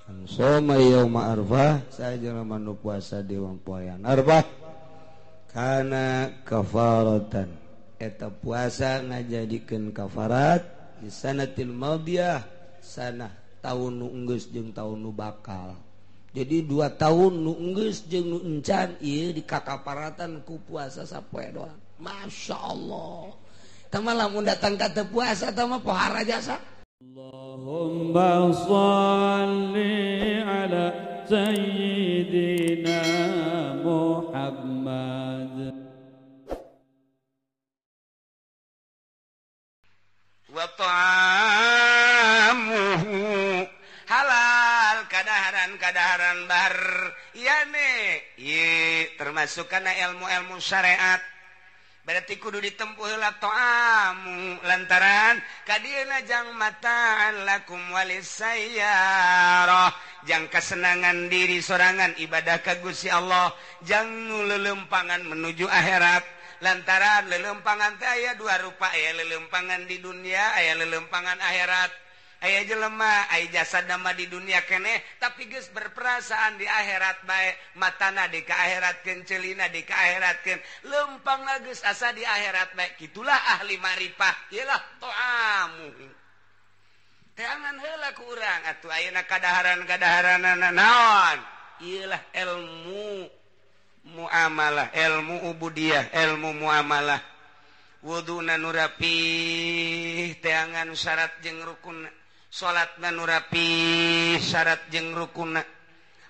Soma yauma arfah saja manu puasa di poean arfah kana kafaratan eta puasa ngajadikeun kafarat di sanatil madiyah sanah tahun nu enggeus jeung tahun nu bakal. Jadi 2 tahun nu enggeus jeung nu encan ieu dikakaparatan ku puasa sapoe doang. Masya Allah. Tah mah lamun datang ka teu puasa tah mah pohara jasa. Allahumma shalli ala sayyidina Muhammad. Wa ta'amuhu halal kadaharan-kadaharan bar yane ye termasuk kana ilmu-ilmu syariat. Berarti kudu ditempuh heula ta'amu lantaran kadieuna jang mataan lakum walisayyarah jang kesenangan diri sorangan ibadah ka Gusti Allah jang nu lelempangan menuju akhirat. Lantaran lelempangan teh aya dua rupa, aya lelempangan di dunia, aya lelempangan akhirat. Aya jelema aya jasad mah di dunia keneh tapi geus berperasaan di akhirat bae, matana di ka akhiratkeun, celina di ka akhiratkeun, lempangna geus asa di akhirat bae. Kitulah ahli maripah, ieulah to'amu. Teangan heula ku urang atuh ayeuna kadaharan-kadaharanana naon? Ieulah ilmu muamalah, ilmu ubudiyah, ilmu muamalah. Wuduna nu rapih teangan syarat jeung rukun, salatna nu rapih syarat jeung rukunna,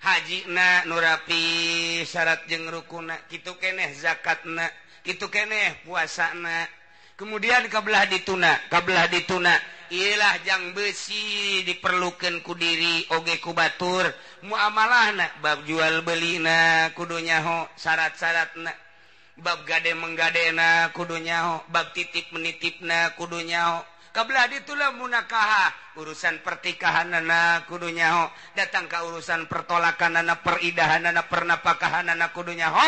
hajina nu rapih syarat jeung rukunna, kitu keneh zakatna, kitu keneh puasana. Kemudian kabelah dituna, kabelah dituna ieulah jang besi diperlukeun ku diri oge ku batur. Muamalahna bab jual belina kudu nyaho syarat-syaratna, bab gade menggadena kudu nyaho, bab titip menitipna kudu nyaho. Kabelah ditulah munakaha urusan pertikahanana kudu nyaho, datang ka urusan pertolakanana, peridahanana, pernapakahanana kudu nyaho.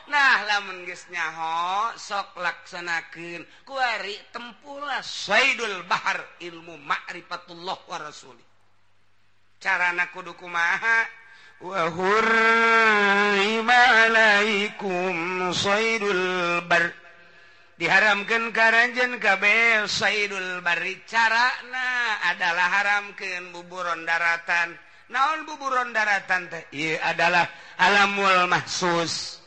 Nah lamun geus nyaho sok laksanakeun kuari tempulah saidul bahar ilmu ma'rifatullah wa rasuli. Carana kudu kumaha? Wa hurrima alaikum saidul bar, diharamkeun ka ranjeun kabeh saidul barri. Carana adalah haramkeun buburon daratan. Naon buburon daratan teh? Ieu adalah alamul mahsus,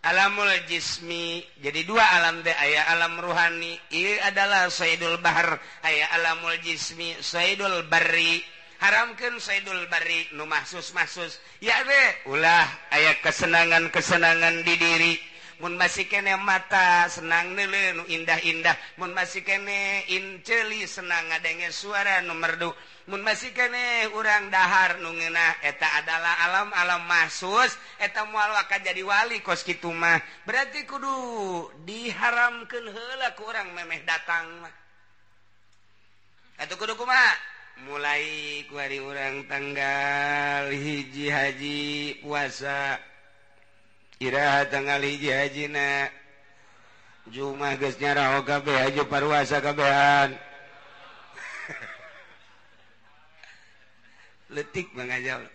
alamul jismi. Jadi dua alam teh, aya alam ruhani ieu adalah saidul bahar, aya alamul jismi saidul barri. Haramkeun saidul barri nu mahsus-mahsus ya teh ulah aya kesenangan-kesenangan di diri. Mun masih kene mata senang neuleuh nu indah-indah, mun masih kene inceuli senang ngadenge suara nu merdu, mun masih kene urang dahar nu ngeunah, eta adalah alam-alam mahsus. Eta moal akan jadi wali kos kitu mah. Berarti kudu diharamkeun heula ku urang memeh datang mah. Atuh kudu kumaha? Mulai ku hari urang tanggal 1 haji puasa, iraha tanggal 1 hajina Jumat geus nyaraho kabeh haji paruasa kabehan. Letik mangajal.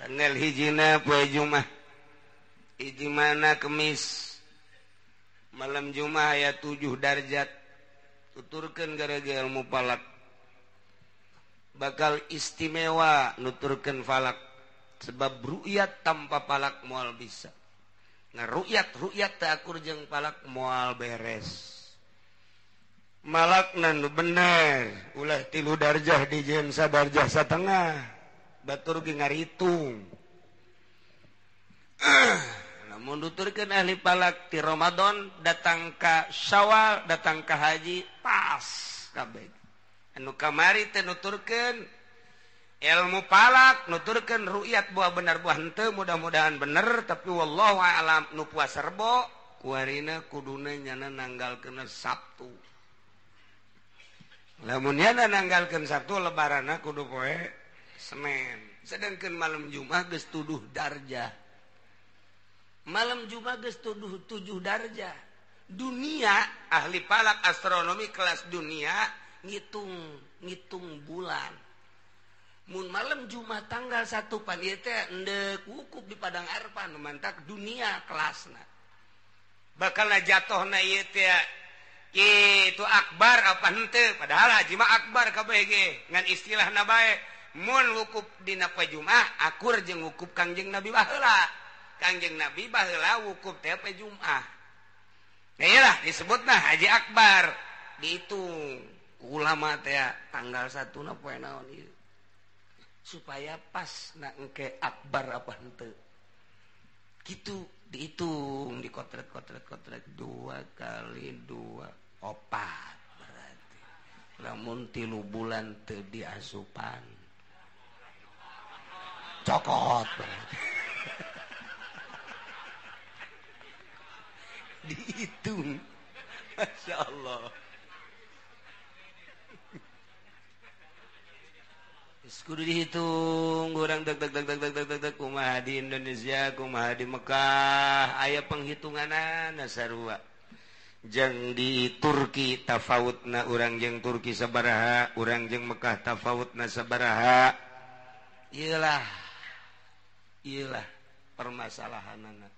Tanggal 1 poe Jumat. Hiji mana Kemis. Malam Jumat aya 7 darjat. Tuturkeun gara-gara ilmu falak. Bakal istimewa nuturkeun falak. Sebab ru'yat tanpa palak moal bisa. Nah ru'yat teu akur jeung palak moal beres. Malakna nu bener, ulah 3 darjah dijieun sadarjah satengah. Batur ge ngaritung. Lamun nuturkeun ahli palak ti Ramadan datang ka Syawal, datang ka haji pas kabeh. Anu kamari teh nuturkeun ilmu palak, nuturkeun ru'yat buah bener buah henteu, mudah-mudahan bener tapi wallahu a'lam. Nu puasa Rebo kuarina kuduna nyana nanggalkeun Sabtu. Lamun nyana nanggalkeun Sabtu lebaranna kudu poe Senin. Sedangkan malam Jumat geus tuduh darjah. Malam Jumat geus tuduh 7 darjah. Dunia ahli palak astronomi kelas dunia ngitung bulan. Mun malam Jumat tanggal 1 pan ieu teh endek wukuf di Padang Arfah nu mantak dunia kelasna. Bakal jatuhna ieu teh itu akbar apa henteu, padahal haji mah akbar kabeh ge ngan istilahna bae mun wukuf dina poe Jumat akur jeung wukuf Kangjeng Nabi baheula. Kangjeng Nabi baheula wukuf teh poe Jumat. Nah iyalah disebutna haji akbar. Dihitung ulama teh tanggal 1 na poe naon ieu. Supaya pas na engke akbar apa henteu. Gitu dihitung dikotret-kotret-kotret 2 kali 2 4 berarti. Lamun 3 bulan teu diasupan cokot berarti. Dihitung. Masya Allah. Kudu dihitung urang deg deg deg deg deg deg deg kumaha di Indonesia kumaha di Mekah aya penghitunganana sarua. Jeung di Turki tafawutna urang jeung Turki sabaraha, urang jeung Mekah tafawutna sabaraha. Iyalah. Iyalah permasalahanana.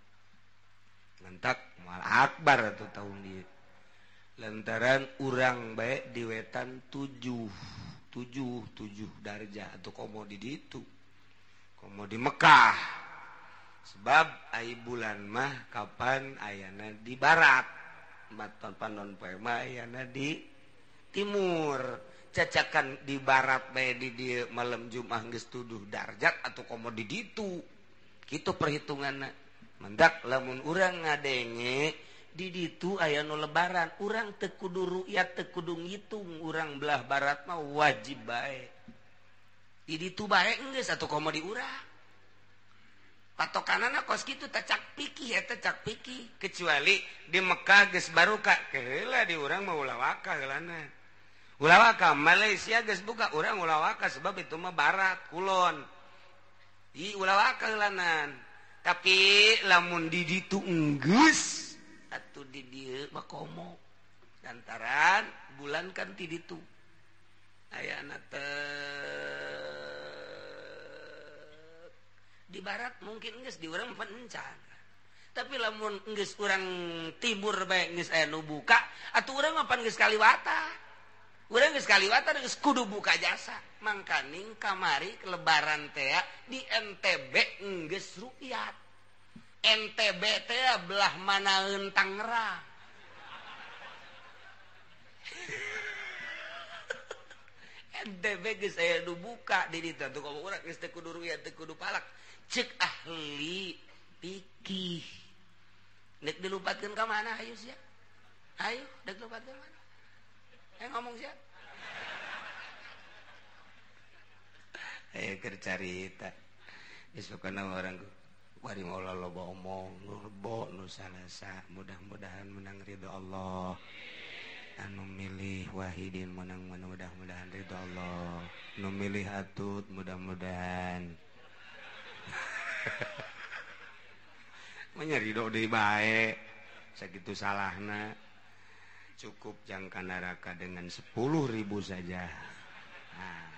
Lantak moal akbar atuh tahun ieu. Lantaran urang bae di wetan 7 darjah atau komo di ditu komo di Mekah sebab ai bulan mah kapan ayana di barat maton panon poe mah ayana di timur cacakan di barat bae di dieu malam Jumat geus 7 darjat atau komo di ditu kitu perhitunganna mendak lamun urang ngadenge di ditu aya nu lebaran urang teu kudu ru'yat teu kudu ngitung urang belah barat mah wajib bae di ditu bae geus atuh komo di urang patokanana kos kitu teh cak pikih eta cak pikih kecuali di Mekah geus baruka keheula di urang mah ulah waka heulana ulah waka Malaysia geus buka urang ulah waka sebab itu mah barat kulon di ulah waka heulanan tapi lamun di ditu enggeus atuh di dieu mah komo lantaran bulan kan ti ditu ayana teh di barat mungkin geus di urang pencan tapi lamun geus urang timur bae geus aya nu buka atuh urang mah pan geus kaliwata urang geus kaliwata geus kudu buka jasa mangkaning kamari lebaran teh di NTB geus rukyat NTB teh belah manaeun Tangerang. NTB geus aya nu buka di ditu atuh komo urang geus teu kudu ruya teu kudu palak ceuk ahli fikih. Nek dilupatkeun ka mana hayu sia? Hayu dek lupatkeun mana? Ayo ngomong sia. Ayo keur carita. Geus pokona urang bari moal loba omong nu rebo nu salasa mudah-mudahan menang ridho Allah anu milih Wahidin menang mudah-mudahan ridho Allah nu milih Atut mudah-mudahan menya ridho deui bae sakitu salahna cukup jangka neraka dengan 10.000 saja. Nah,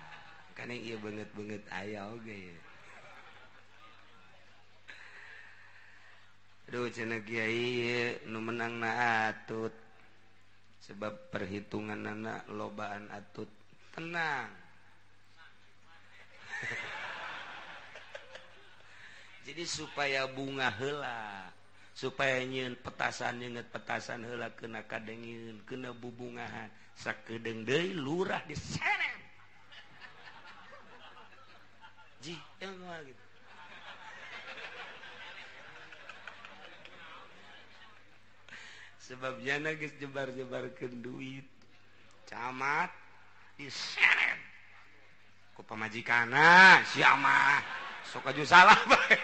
kan ieu beungeut-beungeut aya oge. Aduh cenah kiai nu menangna Atut sebab perhitunganana lobaan Atut tenang. Jadi supaya bunga heula, supaya nyieun petasan nyeungeut petasan heula kena kadengieun, kena bubungahan, sakedeung deui lurah diseret. Ji, emang gitu. Sebab jana geus jebar-jebarkeun duit camat diseret ku pamajikanna sia mah sok aju salah bae.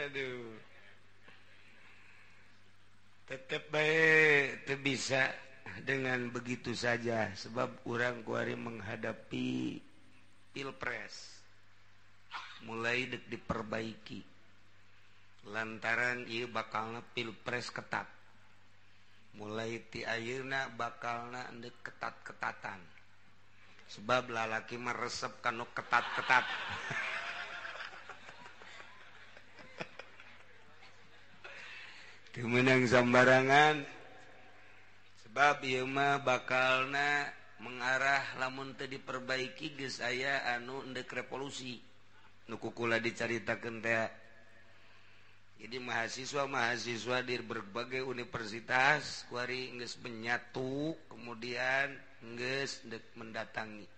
Aduh tetep bae teu bisa dengan begitu saja sebab urang kuari menghadapi pilpres mulai dek diperbaiki lantaran ieu bakalna pilpres ketat mulai ti ayeuna bakalna endek ketat-ketatan. Sebab lalaki mah resep kanu ketat-ketat. Teu meunang sambarangan. Sebab ieu mah bakalna mengarah lamun teu diperbaiki geus aya anu endek revolusi. Nu kukula dicaritakeun teh. Jadi mahasiswa-mahasiswa di berbagai universitas kuari geus menyatu kemudian geus ndek mendatangi.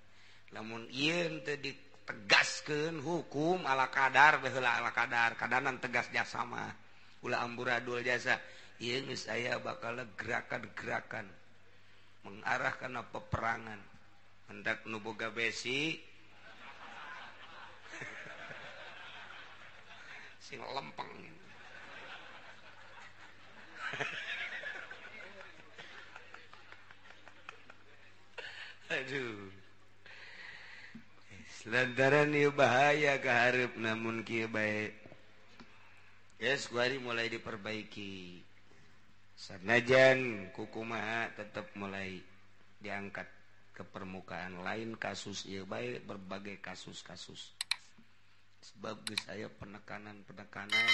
Lamun ieu teu ditegaskeun hukum ala kadar baheula ala kadar, kadanan tegas jasa mah. Ulah amburadul jasa. Ieu geus aya bakal gerakan-gerakan mengarah kana peperangan. Hendak nu boga besi sing lempeng. Aduh. Lantaran ieu bahaya kaharep namun kieu bae. Geus kuari mulai diperbaiki. Sanajan kukumaha tetap mulai diangkat ke permukaan, lain kasus ieu bae berbagai kasus-kasus. Sebab geus aya penekanan-penekanan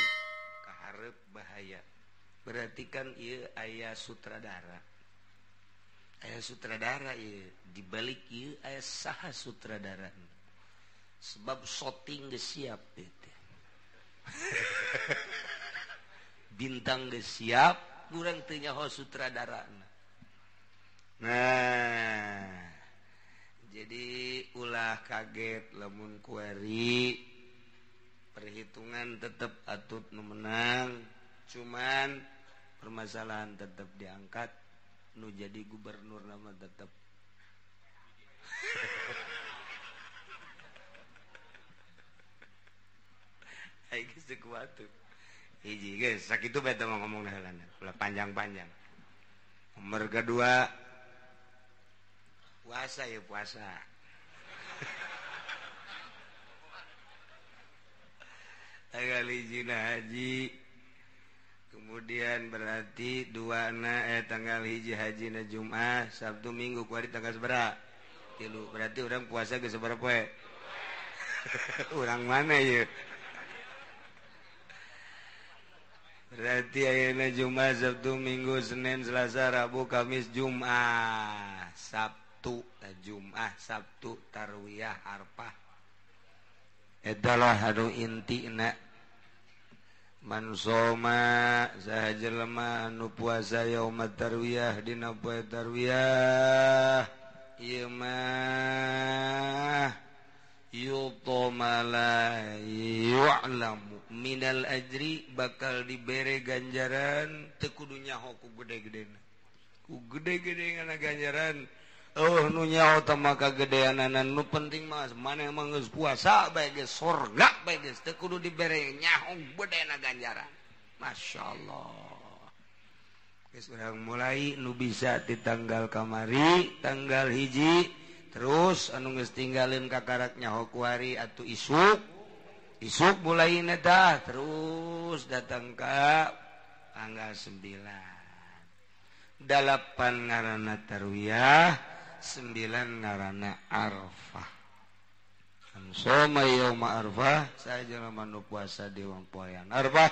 kaharep bahaya. Berarti kan ieu aya sutradara. Aya sutradara ieu, dibalik ieu aya saha sutradara. Sebab shooting geus siap ieu teh. Bintang geus siap, urang teu nyaho sutradarana. Nah, jadi ulah kaget lamun kuari perhitungan tetap atut nu menang, cuman permasalahan tetap diangkat, nu jadi gubernur nama tetap. Ai geus teu kuat. Hiji geus sakitu bae teh ngomong heulana, ulah panjang-panjang. Nomor kedua puasa ya puasa. Tanggal hiji haji, kemudian berarti dua na tanggal hiji haji na Jumat, Sabtu Minggu kuari tanggal sabaraha? 3. Berarti orang puasa geus sabaraha poe? Urang mana ieu? Berarti ayeuna Jumat, Sabtu, Minggu, Senin, Selasa, Rabu, Kamis, Jumat, Sabtu, Jumat, Sabtu, Tarwiyah, Arfah. Adalah anu intina. Man soma saha jelema anu puasa yauma tarwiyah dina poe tarwiyah ieu mah yutomala yu'lamu minal ajri bakal dibere ganjaran teu kudu nyaho ku gede-gedena. Ku gede-gede ngana ganjaran. Oh nu nyaho teh maka gedeanana nu penting mah maneh mah geus puasa bae geus surga bae geus teu kudu dibere nyaho gedena ganjaran. Masyaallah. Geus urang mulai nu bisa di tanggal kamari tanggal hiji terus anu geus tinggalin kakarak nyaho kuari atuh isuk isuk mulai dah terus datang ka tanggal 9 8 ngaranna tarwiyah 9 ngaranna Arfah. Soma yauma Arfah saja manu puasa di wong poean Arfah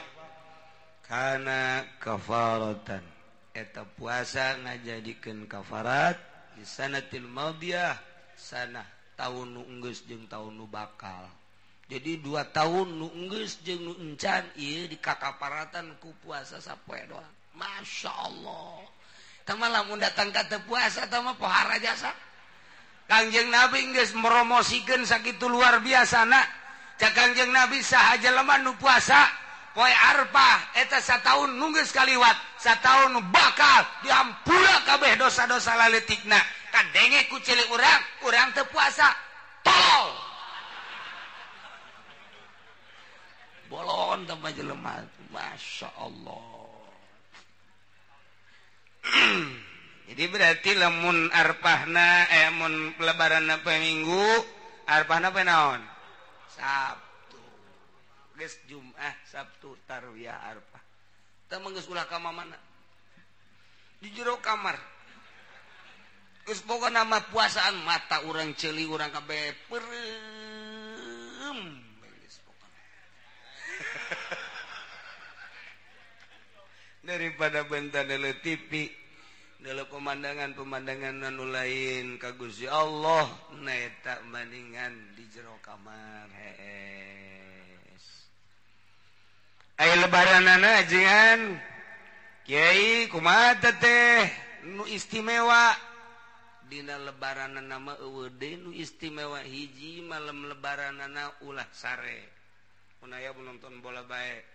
kana kafaratan eta puasa ngajadikeun kafarat di sanatil madiyah sanah tahun nu enggeus jeung tahun nu bakal. Jadi 2 tahun nu enggeus jeung nu encan ieu dikakaparatan ku puasa sapoe doang. Masya Allah. Tama lamun datang ka teu puasa tama pohara jasa. Kangjeng Nabi geus meromosikeun sakitu luar biasana. Cak Kangjeng Nabi saha jelema nu puasa poe Arfah eta sataun nu geus kaliwat, sataun nu bakal diampura kabeh dosa-dosa laletikna. Kadenge ku cilik urang, urang teu puasa. Tolol. Bolon teh jelema. Masya Allah. Jadi berarti lamun arpahna mun lebaranna poe Minggu, arpahna poe naon? Sabtu. Geus Jumat, Sabtu, Tarwiyah, Arfah. Teu mah geus ulah ka mana? Di jero kamar. Geus boga nama puasaan mata urang ceuli urang kabeh peureum geus pokona. Daripada benta deuleu TV deuleu pemandangan-pemandangan anu lain ka Gusti Allah na eta bandingan di jero kamar hees. Aya lebaranana ajengan kiai kumaha teh nu istimewa dina lebaranana mah eueuh deui nu istimewa hiji malam lebaranana ulah sare. Mun aya nonton bola bae.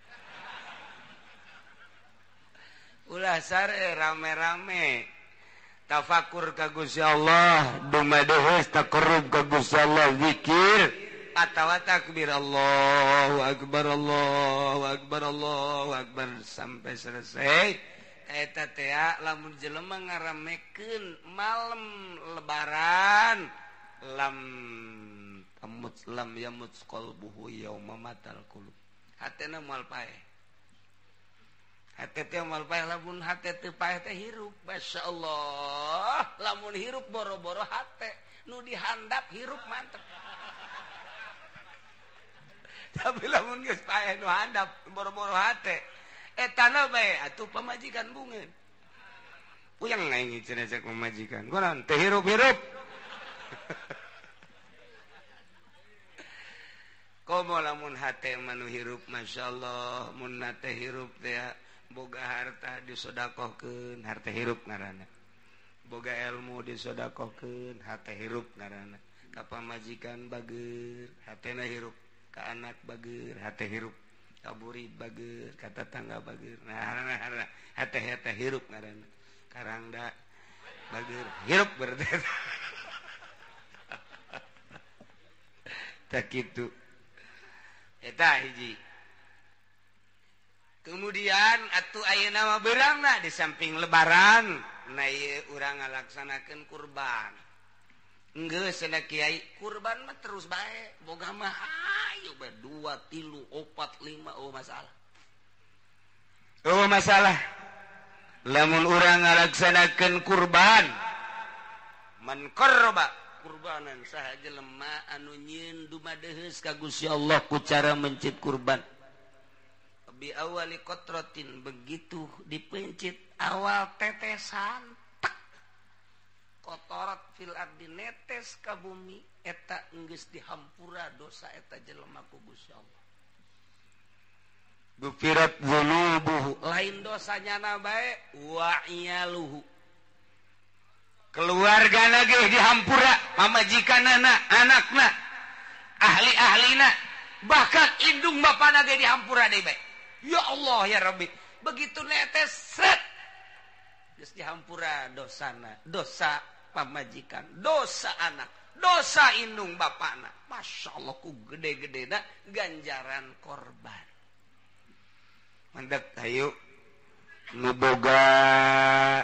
Ulah sare rame-rame tafakur ka Gusti Allah dumadeheus taqarrub ka Gusti Allah zikir atawa takbir Allahu akbar Allahu akbar Allahu akbar sampai selesai. Eta teh lamun jelema ngaramekeun malam lebaran lam tamut lam yamut qalbuhu yauma matal qulub hatena moal paeh. Hate teh moal paeh lamun hate teu paeh teh hirup masyaallah lamun hirup boro-boro hate nu dihandap hirup mantep. Tapi lamun geus paeh nu handap boro-boro hate etana bae atuh pamajikan bungeun puyeng aing cenah cek pamajikan kunaon teh hirup-hirup. Komo lamun hate mah nu hirup masyaallah mun hate hirup teh boga harta disodakohkeun harta hirup ngaranna, boga ilmu disodakohkeun harta hirup ngaranna, ka pamajikan bager hatena hirup, ka anak bager hate hirup, ka burid bager, ka tetangga bager, nah hate hate hirup ngaranna, karangda bager hirup berarti tak kitu eta hiji. Kemudian atuh ayeuna mah beurangna di samping lebaran na ieu urang ngalaksanakeun kurban. Geus cenah kiai kurban mah terus bae boga mah hayu bae 2 3 4 5 oh masalah. Oh masalah. Lamun urang ngalaksanakeun kurban man qarraba kurbanan saha jelema anu nyieun dumadeheus ka Gusti Allah ku cara mencit kurban. Bi awali kotrotin begitu dipencit awal tetesan tek kotorat fil ardi netes ka bumi eta geus dihampura dosa eta jelema ku Gusti Allah. Gufirat dzunubuhu lain dosanya na bae wa iyaluhu keluargana ge dihampura pamajikanana anakna ahli-ahlina bahkan indung bapana ge dihampura deui bae. Ya Allah ya Rabbi begitu netes sret geus dihampura dosana dosa pamajikan dosa anak dosa indung bapana masyaallah ku gede-gedena ganjaran korban. Mandek hayu nu boga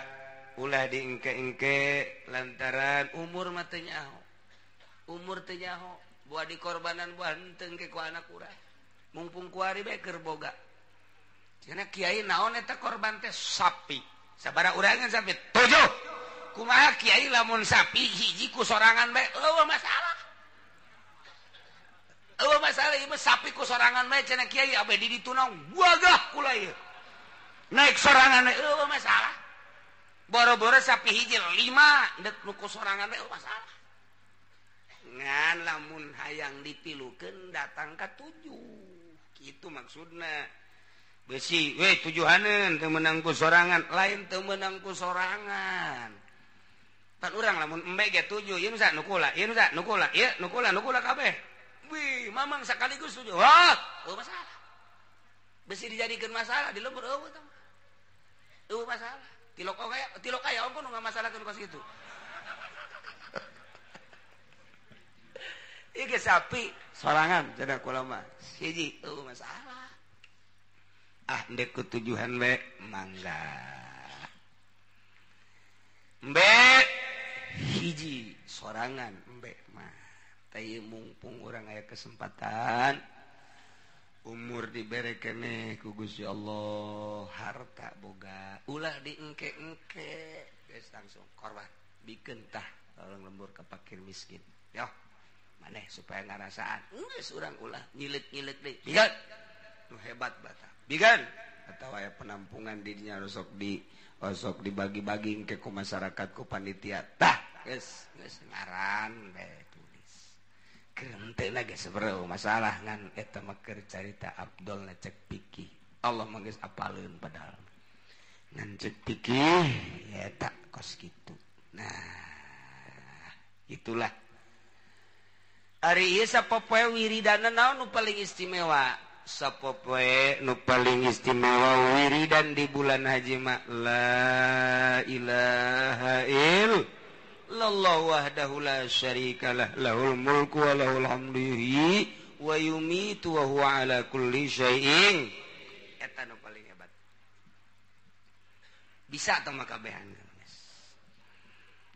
ulah diengke-engke lantaran umur mah teu nyaho umur teu nyaho buah dikorbanan buah henteu engke ku anak urang mumpung kuari bae keur boga. Cenah kiai naon eta korban teh sapi. Sabaraha urangan sapi? 7. Kumaha kiai lamun sapi hiji ku sorangan bae eueuh masalah. Eueuh masalah ieu mah sapi ku sorangan bae cenah kiai abe di ditu naon wagah kula ieu. Naik sorangan bae eueuh masalah. Boro-boro sapi hiji 5 deuk nu ku sorangan bae eueuh masalah. Ngan lamun hayang dipilukeun datang ka 7. Kitu maksudna. Besi, weh tujuhaneun teu meunang ku sorangan, lain teu meunang ku sorangan. Pan urang lamun embe ge 7, ieu nu sa nu kula, ieu nu sa nu kula, ieu nu kula, nu kula kabeh. Wih, mamang sakaligus 7. Wah, eueuh masalah. Besi dijadikeun masalah di lembur eueuh tah. Eueuh masalah. Tilok aya, tilok aya ongko nu ngamasalahkeun kos kitu. Ieu ge sapi sorangan cenah kula mah. Hiji eueuh masalah. Ah ndek ketujuhan be mangga embe hiji sorangan embe mah teh mumpung urang aya kesempatan umur dibere keneh ku Gusti Allah harta boga ulah diengke-engke geus langsung korban. Bikeun tah tolong lembur ka fakir miskin. Yo, maneh supaya ngarasaan. Geus urang ulah nyilet-nyilet deui. Bikeun. Nu hebat bata. Bikeun. Atawa aya penampungan di dinya osok di osok dibagi-bagi ke ku masyarakat ku panitia. Tah, geus geus ngaran bae tulis. Keur henteu geus sebereu masalah ngan eta mah keur carita Abdul cek pikih. Allah mah geus apaleun padahal. Ngan cek pikih eta kos kitu. Nah, itulah. Ari ieu sapopoe wiridana naon nu paling istimewa? Sapopoe nu paling istimewa wiridan di bulan haji mah la ilaha illallah wahdahu la syarikalah lahul mulku wa lahul hamdu yuhyi wa yumitu wa huwa ala kulli syai'in. Eta nu paling hebat. Bisa tah mah kabehan.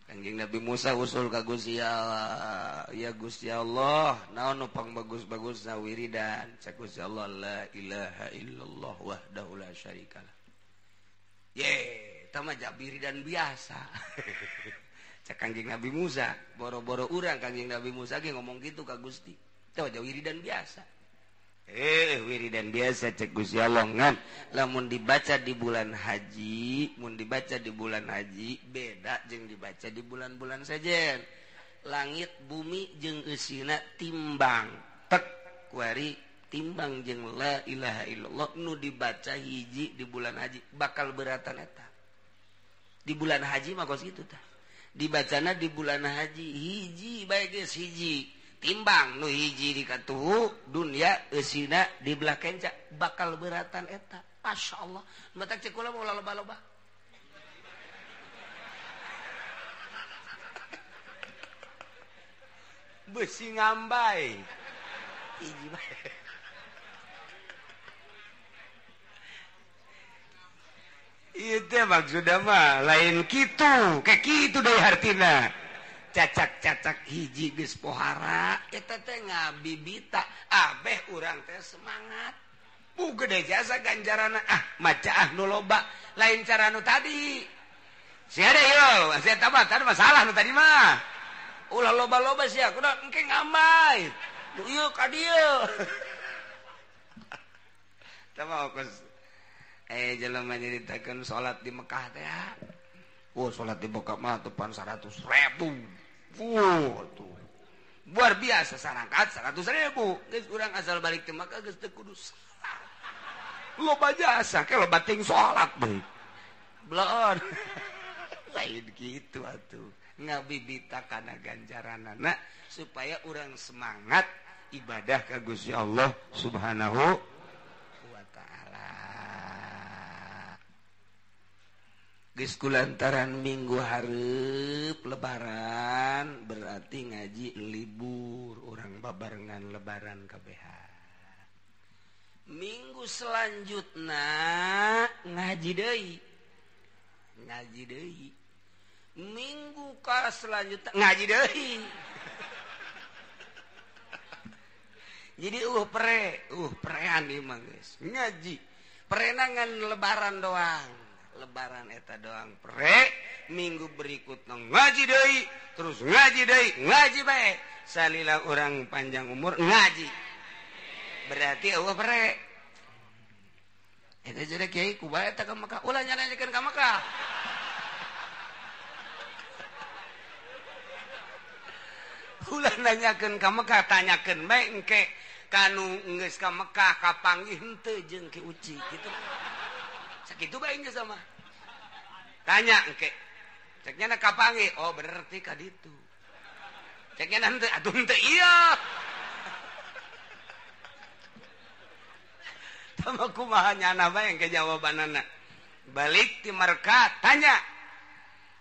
Kanjeng Nabi Musa usul ka Gusti Allah, ya Gusti Allah, naon nu pangbagus-bagusna wiridan? Cak Gusti Allah, la ilaha illallah wahdahu la syarikalah. Ye, eta mah wiridan biasa. Cak Kanjeng Nabi Musa, boro-boro urang Kanjeng Nabi Musa ge ngomong gitu ka Gusti. Eta mah wiridan biasa. Wiridan biasa cek Gusti Allah ngan lamun dibaca di bulan haji, mun dibaca di bulan haji beda jeung dibaca di bulan-bulan sejen. Langit bumi jeung eusina timbang. Tek kuari timbang jeung la ilaha illallah nu dibaca hiji di bulan haji bakal beratan eta. Di bulan haji mah kos kitu tah. Dibacana di bulan haji hiji bae geus hiji. Timbang nu hiji di katuhu dunia eusina di belah kenca bakal beratan eta. Masya Allah. Matak cek kula mau loba-loba. Besi ngambai. Hiji bae. Ieu teh maksudna mah lain kitu, kayak kitu deui hartina. Cacak-cacak hiji geus pohara eta teh ngabibita abeh urang teh semangat. Bu gede jasa ganjarana ah maca ah nu loba lain cara nu tadi. Sia deui yo, sia tah tadi masalah nu tadi mah. Ulah loba-loba sia kudu engke ngambai. Nu ieu ka dieu. Tah mah kos jelema nyaritakeun salat di Mekah teh. Oh, salat di Mekah mah tepan 100.000. Tuh. Luar biasa sarangkat 100.000. Geus urang asal balik teh maka geus teu kudu salat. Loba jasa ke loba ting salat deui. Bloon. Lain kitu atuh. Ngabibita kana ganjaranana supaya urang semangat ibadah ka Gusti Allah Subhanahu wa taala. Geus kulantaran minggu hareup lebaran berarti ngaji libur urang babarengan lebaran kabehan. Minggu selanjutna ngaji deui. Ngaji deui. Minggu ka selanjutna ngaji deui. Jadi prean ieu mah geus. Ngaji. Perenangan lebaran doang. Lebaran eta doang pre, minggu berikutnya ngaji deui, terus ngaji deui, ngaji bae. Salila urang panjang umur ngaji. Berarti eueuh pre. Eta jadi kiai ku bae eta ka Mekah, ulah nyanyakeun ka Mekah. Ulah nanyakeun ka Mekah, tanyakeun bae engke kanu geus ka Mekah kapanggih henteu jeung Ki Uci kitu. Sakitu bae geus sama. Tanya engke. Ceknya na kapanggih, oh berarti ka ditu. Ceknya na henteu, atuh henteu ieu. Tama kumaha nyana bae engke jawabanana. Balik ti Marka tanya.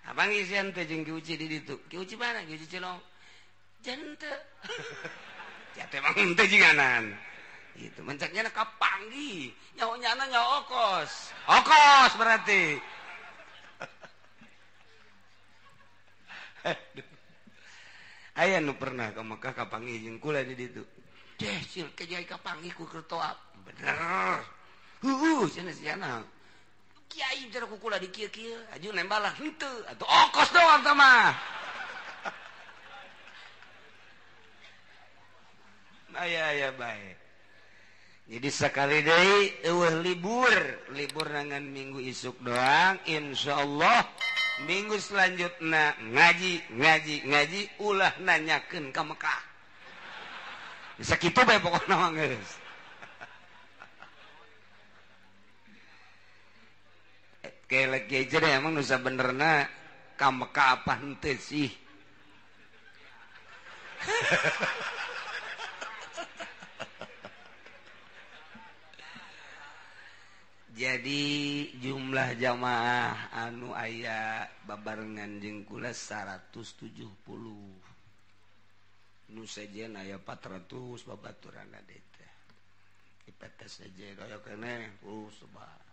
Abang isian teh jeung Ki Uci di ditu. Ki Uci mana? Ki Uci Cilong. Jente. Ya teh mah henteu jiganan. Gitu mencaknya na kapanggih. Nyaho nyana nyaho okos. Okos berarti. Aya nu pernah ka Mekah kapanggih jeung kula di ditu. Deh sil ke jai kapanggih ku keur toap. Bener. Heuh cenah sia. Kiai cara kukula di kieu-kieu aju nembalah henteu atuh okos doang tah mah. Aya bae. Jadi sekali deui eueuh libur, libur nangan minggu isuk doang insyaallah minggu selanjutna ngaji ngaji ngaji ulah nanyakeun ka Mekah. Bisa kitu bae pokona mah geus. Kelek aja deh emang nusa benerna ka Mekah apa henteu sih. Jadi jumlah jamaah anu aya babarengan jeung kula 170. Nu sejen aya 400 babaturan teh. Ipetes sejen aya keneh sebab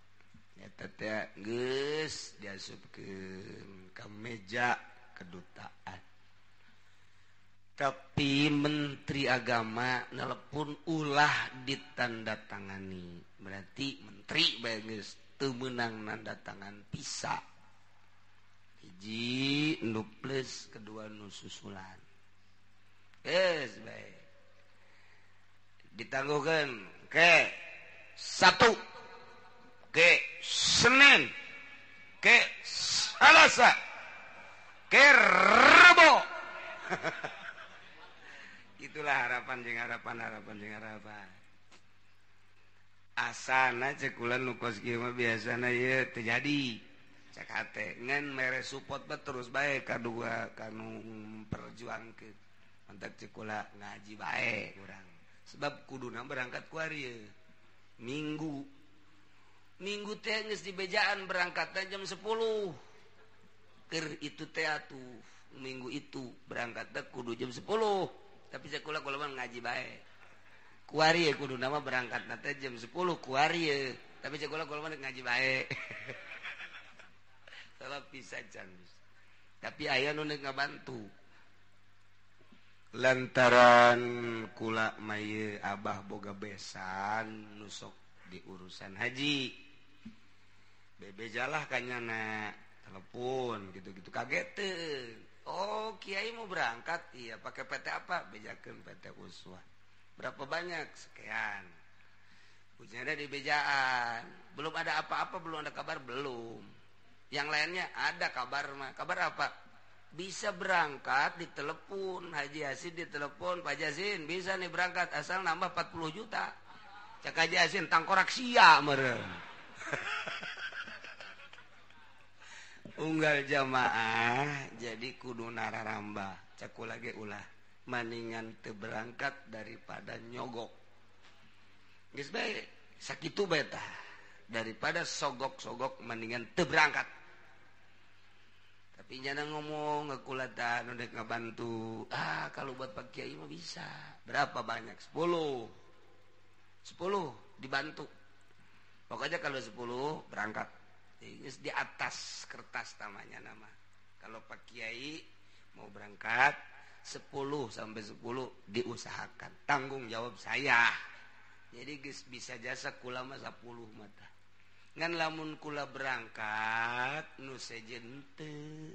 eta teh geus diasupkeun ka meja kedutaan. Tapi Menteri Agama nelepon ulah ditandatangani. Berarti menteri bae geus teu meunang nanda tangan pisa. Hiji nu plus kedua nu susulan. Geus bae. Ditangguhkeun ke 1 ke Senin ke Selasa ke Rebo. Itulah harapan jeung harapan harapan jeung harapan. Asana cek kula nu kos kieu mah biasana ieu teu jadi. Cek hate ngan mere support mah terus bae kadua kanu memperjuangkeun. Mantak cek kula ngaji bae urang. Sebab kuduna berangkat ku ari ieu. Minggu. Minggu teh geus dibejaan berangkatna jam 10. Keur itu teh atuh minggu itu berangkatna kudu jam 10. Tapi cek kula kula mah ngaji bae. Kuari kudu nama berangkat nanti jam 10 kuari tapi cek kula kula mah ngaji bae. Salah bisa can. Tapi aya nu neuk ngabantu. Lantaran kula mah ieu abah boga besan nu sok di urusan haji. Bebejalah kanyana telepon gitu-gitu kaget teu. Oh, kiai mau berangkat, iya pakai PT apa? Bejakeun PT Uswah. Berapa banyak? Sekian. Punya ada di bejaan. Belum ada apa-apa, belum ada kabar, belum. Yang lainnya ada kabar mah. Kabar apa? Bisa berangkat ditelepon, Haji Yasin ditelepon, Pak Yasin bisa nih berangkat asal nambah 40 juta. Cak Haji Yasin tangkorak sia meureun. Unggal jamaah jadi kudu nararamba. Cak kula ge ulah maningan teu berangkat daripada nyogok. Geus bae sakitu bae tah. Daripada sogok-sogok mendingan teu berangkat. Tapi nyana ngomong ngekula tah nu dek ngabantu. Ah, kalau buat Pak Kiai mah bisa. Berapa banyak? 10. 10 dibantu. Pokoknya kalau 10 berangkat. Geus di atas kertas tamanya nama. Kalau Pak Kiai mau berangkat 10 sampai 10 diusahakan. Tanggung jawab saya. Jadi geus bisa jasa kula mah 10 mata. Ngan lamun kula berangkat nu sejen teu.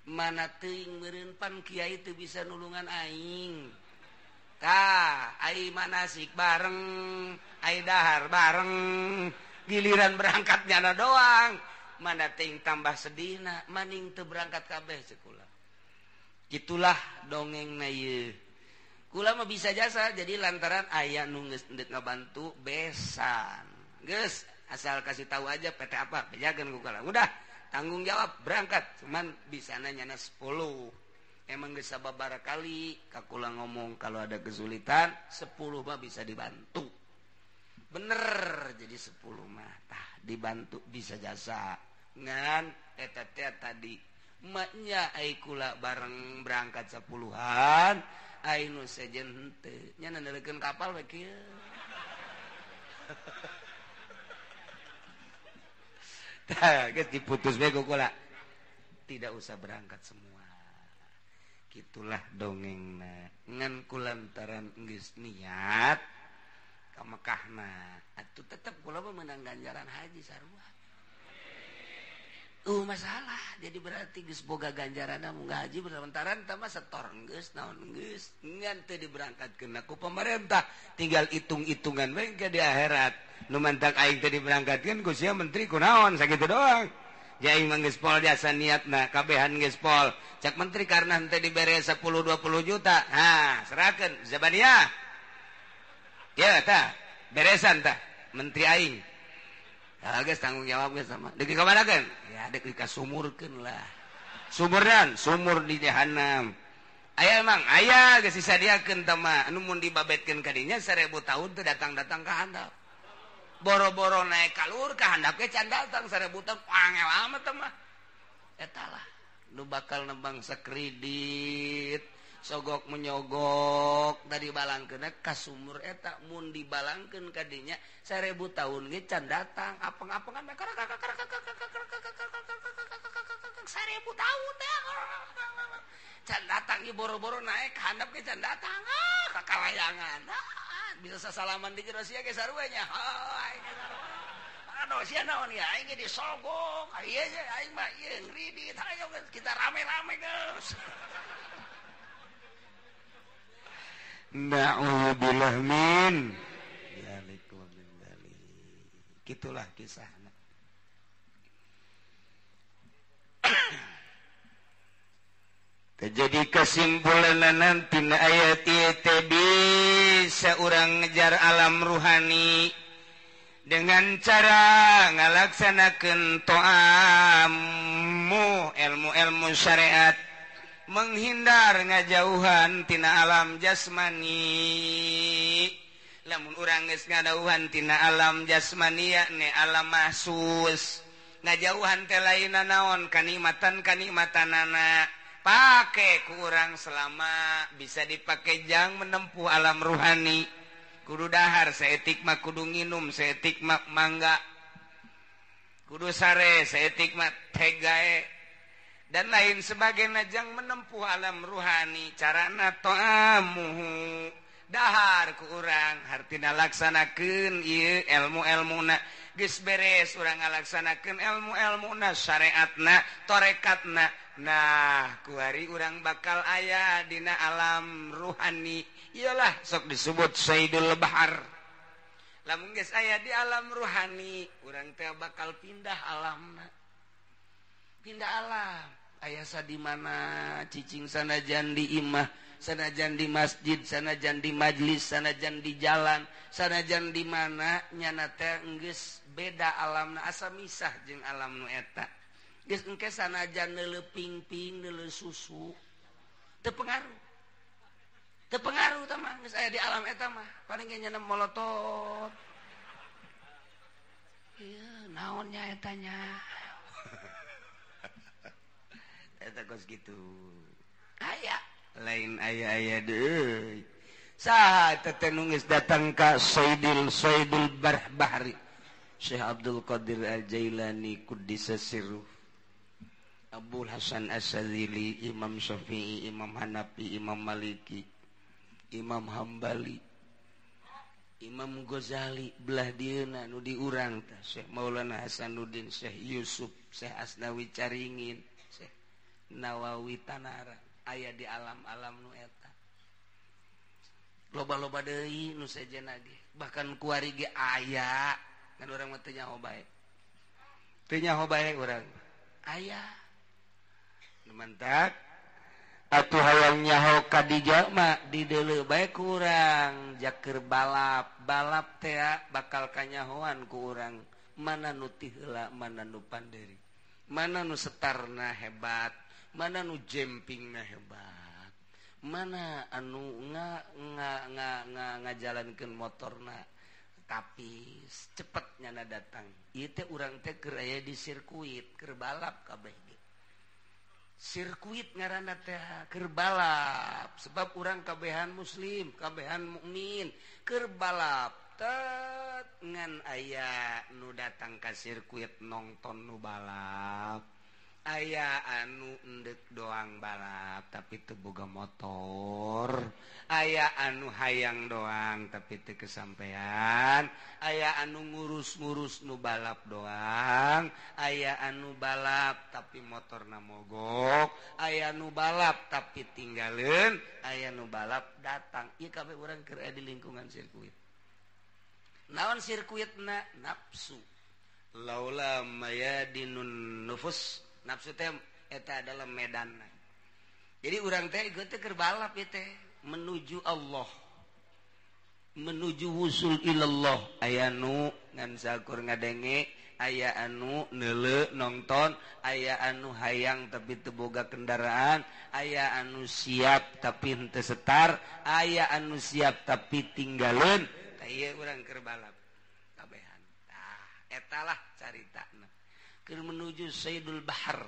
Mana teuing meureun pan kiai teu bisa nulungan aing. Tah, ai manasik bareng, ai dahar bareng. Giliran berangkat nyana doang. Mana teuing tambah sedihna, maning teu berangkat kabeh cek kula. Itulah dongeng na ieu. Kula mah bisa jasa jadi lantaran aya nu geus endek ngabantu besan. Geus asal kasih tahu aja PT apa, bejakeun ku kula. Udah, tanggung jawab berangkat. Cuman bisana nyana 10. Emang geus sababaraha kali ka kula ngomong kalau ada kesulitan 10 mah bisa dibantu. Bener jadi 10 mah tah dibantu bisa jasa. Ngan eta teh tadi maknya ai kula bareng berangkat 10-an ai nu sejen henteu nya nandelekeun kapal we kieu. Tah geus diputus we ku kula. Tidak usah berangkat semua. Kitulah dongengna. Ngan kulantaran geus niat ka Mekahna atuh tetep kula mah meunang ganjaran haji sarua. Masalah jadi berarti geus boga ganjaranna munggah haji sementara tah mah setor geus naon geus ngan teu diberangkatkeun ku pemerintah tinggal hitung-hitungan we ke di akhirat nu mantak aing teu diberangkatkeun ku sia menteri kunaon sakitu doang. Jaing mah geus pol jasa niatna kabehan geus pol cak menteri karena henteu dibere 10 20 juta ha serahkeun zabaniyah ya tah beresan tah menteri aing. Ya geus tanggung jawab geus sama. Deuk dikamanakeun? Ya deuk dikasumurkeun lah. Sumurdan, sumur di jahanam. Aya emang aya geus disadiakeun tah mah anu mun dibabetkeun ka dinya 1000 tahun teu datang-datang ka handap. Boro-boro naik ka luhur ka handap ge can datang 1000 tahun angel amat tah mah. Eta lah nu bakal nembang sakredit. Sogok menyogok dari balangkeun ka sumur eta mun dibalangkeun ka dinya 1000 tahun ge can datang apeng-apengan 1000 tahun teh can datang ge boro-boro naik handap ge can datang ka kalayangan bisa sasalaman di jero sia ge sarua nya aing aduh sia naon ya aing ge disogok ieu aing mah ieu ngridit ayo kita rame-rame geus. Na'udzubillah min dzalik wa min dzalik. Gitulah kisahna. Jadi kesimpulan nanti ayat ieu bisa urang ngejar alam ruhani dengan cara ngalaksanakeun to'amu ilmu-ilmu syariat, menghindar ngajauhan tina alam jasmani. Lamun urang geus ngadauhan tina alam jasmani yakni alam mahsus, ngajauhan teh lainna naon kanikmatan-kanikmatanana pake ku urang selama bisa dipake jang menempuh alam ruhani. Kudu dahar saeutik mah kudu nginum saeutik mah mangga, kudu sare saeutik mah tegae dan lain sebagainya jang menempuh alam ruhani. Carana to'amuhu dahar ku urang hartina laksanakeun ieu ilmu-ilmuna geus beres urang ngalaksanakeun ilmu-ilmuna syariatna torekatna. Nah kuari urang bakal aya dina alam ruhani. Iyalah sok disebut Sayyidul Bahar. Lamun geus aya di alam ruhani urang teh bakal pindah alamna, pindah alam. Aya sa di mana cicing sanajan di imah, sanajan di masjid, sanajan di majlis, sanajan di jalan, sanajan di mana nyana teh geus beda alamna asa misah jeung alam nu eta. Geus engke sanajan neuleuh pingping, neuleuh susu teu pengaruh. Teu pengaruh tah mah geus aya di alam eta mah. Paling ge nyana molotot. Ieu naon nya eta nya? Eta kos gitu. Aya lain aya-aya deui. Saha eta teh nu geus datang ka Sayyidil Bahri Syekh Abdul Qadir Al-Jailani Quddisa Sirruh, Abul Hasan Asy-Syadzili, Imam Syafi'i, Imam Hanafi, Imam Maliki, Imam Hambali, Imam Ghazali belah dieuna nu diurang teh Syekh Maulana Hasanuddin, Syekh Yusuf, Syekh Asnawi Caringin, Syekh Nawawi Tanara aya di alam-alam nu eta. Loba-loba deui nu sejenna ge, bahkan kuari ge aya kan urang mah teu nyaho bae. Teu nyaho bae urang. Aya. Nu mantak atuh hayang nyaho ka dieu mah dideuleu bae ku urang jaker balap. Balap teh bakal kanyahoan ku urang mana nu ti heula mana nu panderi, mana nu setarna hebat, mana nu jempingna hebat, mana anu ngajalankeun motorna tapi cepet nyana datang. Ieu teh urang teh keur aya di sirkuit keur balap kabeh ge. Sirkuit ngaranna teh keur balap sebab urang kabehan muslim, kabehan mukmin keur balap tet ngan aya nu datang ka sirkuit nongton nu balap. Aya anu endek doang balap tapi teu boga motor, aya anu hayang doang tapi teu kesampean, aya anu ngurus-ngurus nu balap doang, aya anu balap tapi motorna mogok, aya nu balap tapi tinggaleun, aya nu balap datang. Ieu kabeh urang keur aya di lingkungan sirkuit. Naon sirkuitna? Nafsu. Laula mayadinun nufus, nafsu teh eta adalah medan. Jadi urang teh ieu teh keur balap ieu teh menuju Allah, menuju wusul ilallah. Aya nu ngan sakur ngadenge, aya anu neuleu nonton, aya anu hayang tapi teu boga kendaraan, aya anu siap tapi henteu setar, aya anu siap tapi tinggaleun. Tah ieu urang keur balap kabehan. Tah eta lah caritana keur menuju Sayyidul Bahar,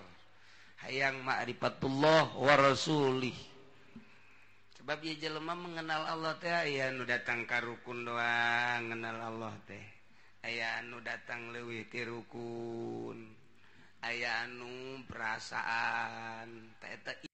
hayang ma'rifatullah wa rasulih. Sebab ieu jelema mengenal Allah teh aya nu datang ka rukun doang ngenal Allah teh, aya anu datang leuwih ti rukun, aya anu perasaan teh eta.